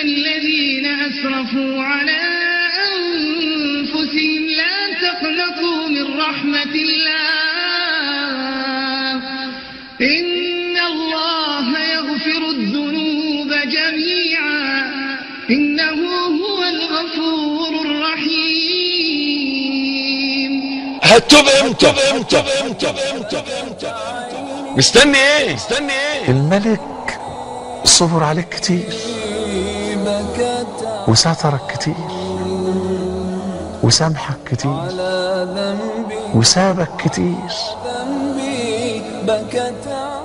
الذين أسرفوا على أنفسهم لا تقنطوا من رحمة الله إن الله يغفر الذنوب جميعا إنه هو الغفور الرحيم. هتوب امتى؟ مستني ايه؟ الملك صبر عليك كتير وسترك كتير وسامحك كتير وسابك كتير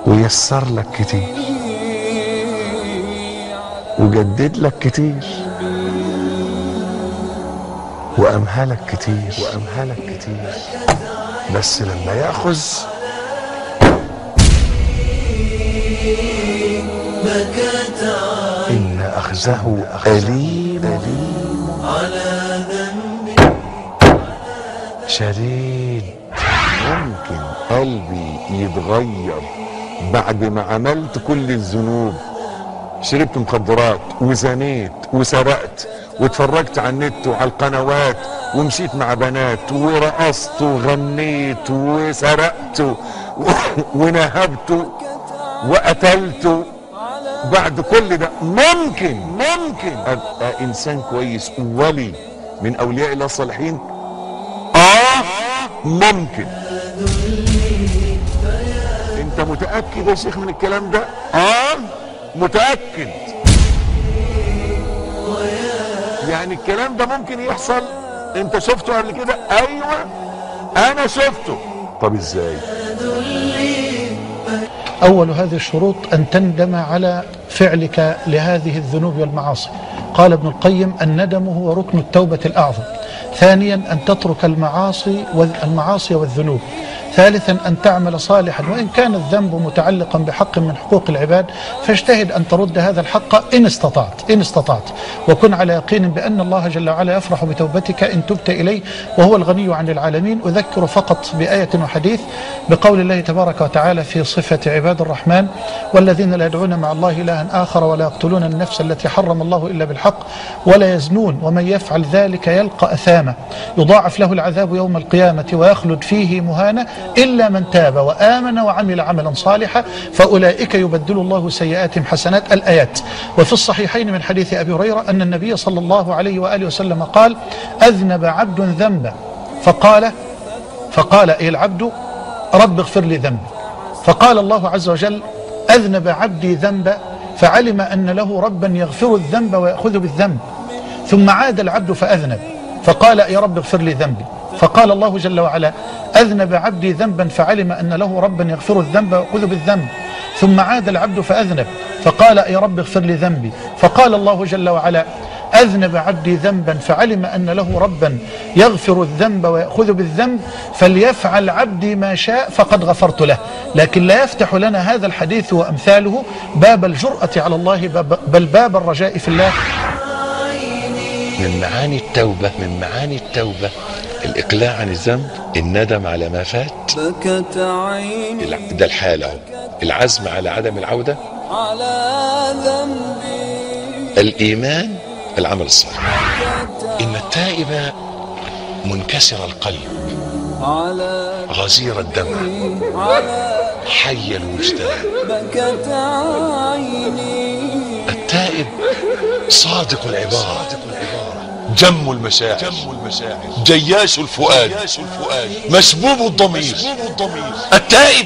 ويسر لك كتير وجدد لك كتير وأمهلك كتير بس لما يأخذ إن أخذه أليم على ذنبي شديد. ممكن قلبي يتغير بعد ما عملت كل الذنوب، شربت مخدرات وزنيت وسرقت واتفرجت على النت وعلى القنوات ومشيت مع بنات ورقصت وغنيت وسرقت ونهبت وقتلت. بعد كل ده ممكن ابقى انسان كويس ولي من اولياء الله الصالحين. ممكن. انت متأكد يا شيخ من الكلام ده؟ متأكد. يعني الكلام ده ممكن يحصل؟ انت شفته قبل كده؟ ايوه انا شفته. طب ازاي؟ أول هذه الشروط أن تندم على فعلك لهذه الذنوب والمعاصي. قال ابن القيم: الندم هو ركن التوبة الأعظم. ثانيا أن تترك المعاصي والذنوب. ثالثا أن تعمل صالحا، وإن كان الذنب متعلقا بحق من حقوق العباد فاجتهد أن ترد هذا الحق إن استطعت، وكن على يقين بأن الله جل وعلا يفرح بتوبتك إن تبت إليه وهو الغني عن العالمين. أذكر فقط بآية وحديث بقول الله تبارك وتعالى في صفة عباد الرحمن: والذين لا يدعون مع الله إلها آخر ولا يقتلون النفس التي حرم الله إلا بالحق ولا يزنون ومن يفعل ذلك يلقى أثاما يضاعف له العذاب يوم القيامة ويخلد فيه مهانا إلا من تاب وآمن وعمل عملا صالحا فأولئك يبدل الله سيئاتهم حسنات. الآيات. وفي الصحيحين من حديث أبي هريرة أن النبي صلى الله عليه وآله وسلم قال: أذنب عبد ذنبا فقال أي العبد: رب اغفر لي ذنبي. فقال الله عز وجل: أذنب عبدي ذنبا فعلم أن له ربا يغفر الذنب ويأخذ بالذنب. ثم عاد العبد فأذنب فقال: يا رب اغفر لي ذنبي. فقال الله جل وعلا: أذنب عبدي ذنبا فعلم أن له ربا يغفر الذنب ويأخذ بالذنب. ثم عاد العبد فأذنب فقال: يا رب اغفر لي ذنبي. فقال الله جل وعلا: أذنب عبدي ذنبا فعلم أن له ربا يغفر الذنب ويأخذ بالذنب فليفعل عبدي ما شاء فقد غفرت له. لكن لا يفتح لنا هذا الحديث وأمثاله باب الجرأة على الله بل باب الرجاء في الله. من معاني التوبة الإقلاع عن الذنب، الندم على ما فات، ده الحالة، العزم على عدم العودة، الإيمان، العمل الصالح. إن التائب منكسر القلب غزير الدمع حي الوجدان. التائب صادق العبارة جم المشاعر جياش الفؤاد مسبوب الضمير. التائب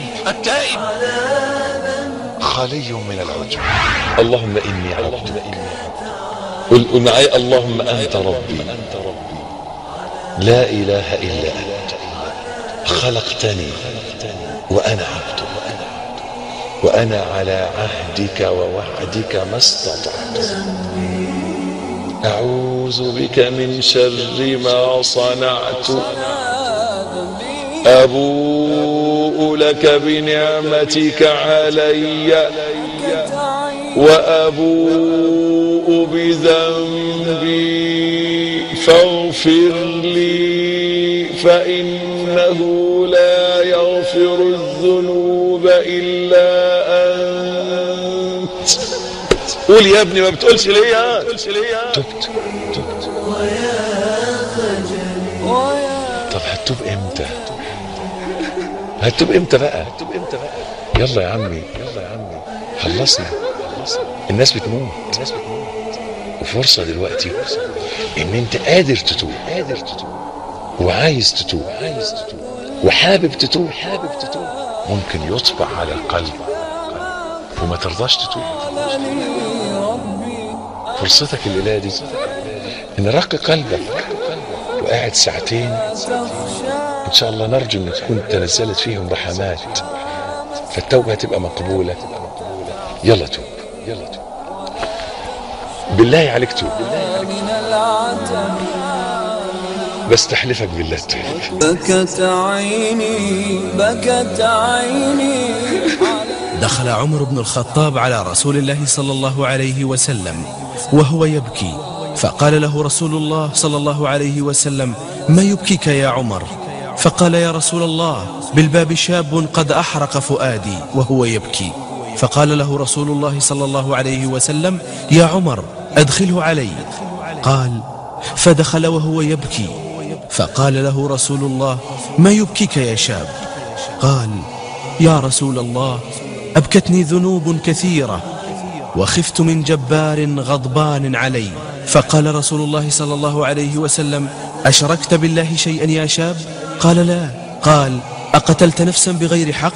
خالي من العجب. اللهم إني عبدك. قل معي: اللهم أنت ربي لا إله إلا أنت خلقتني وأنا عبدك وأنا على عهدك ووعدك ما استطعت. أعوذ بك من شر ما صنعت. أبوء لك بنعمتك علي وأبوء بذنبي فاغفر لي فإنه لا يغفر الذنوب إلا أنت. قول يا ابني، ما بتقولش ليه؟ تبت. طب هتتوب امتى؟ هتتوب امتى بقى؟ يلا يا عمي خلصنا. الناس بتموت، وفرصة دلوقتي ان انت قادر تتوب وعايز تتوب وحابب تتوب. ممكن يطبع على القلب وما ترضاش تتوب. فرصتك الليلة دي ان رق قلبك وقاعد ساعتين ان شاء الله، نرجو ان تكون تنزلت فيهم رحمات، فالتوبة هتبقى مقبولة. يلا توب بالله عليك توب، بس تحلفك بالله توب. بكت عيني. دخل عمر بن الخطاب على رسول الله صلى الله عليه وسلم وهو يبكي، فقال له رسول الله صلى الله عليه وسلم: ما يبكيك يا عمر؟ فقال: يا رسول الله، بالباب شاب قد أحرق فؤادي وهو يبكي. فقال له رسول الله صلى الله عليه وسلم: يا عمر، أدخله علي. قال: فدخل وهو يبكي، فقال له رسول الله: ما يبكيك يا شاب؟ قال: يا رسول الله، أبكتني ذنوب كثيرة وخفت من جبار غضبان علي. فقال رسول الله صلى الله عليه وسلم: أشركت بالله شيئا يا شاب؟ قال: لا. قال: أقتلت نفسا بغير حق؟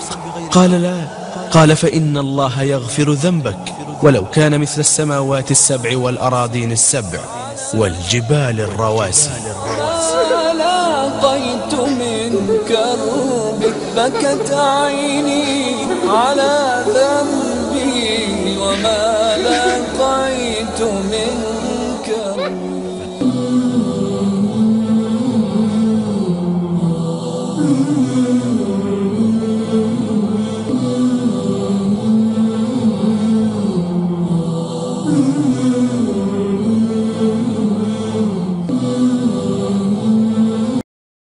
قال: لا. قال: فإن الله يغفر ذنبك ولو كان مثل السماوات السبع والأراضين السبع والجبال الرواسي. لاقيت من كربك بكت عيني على ذنبي وما لقيت من كربك.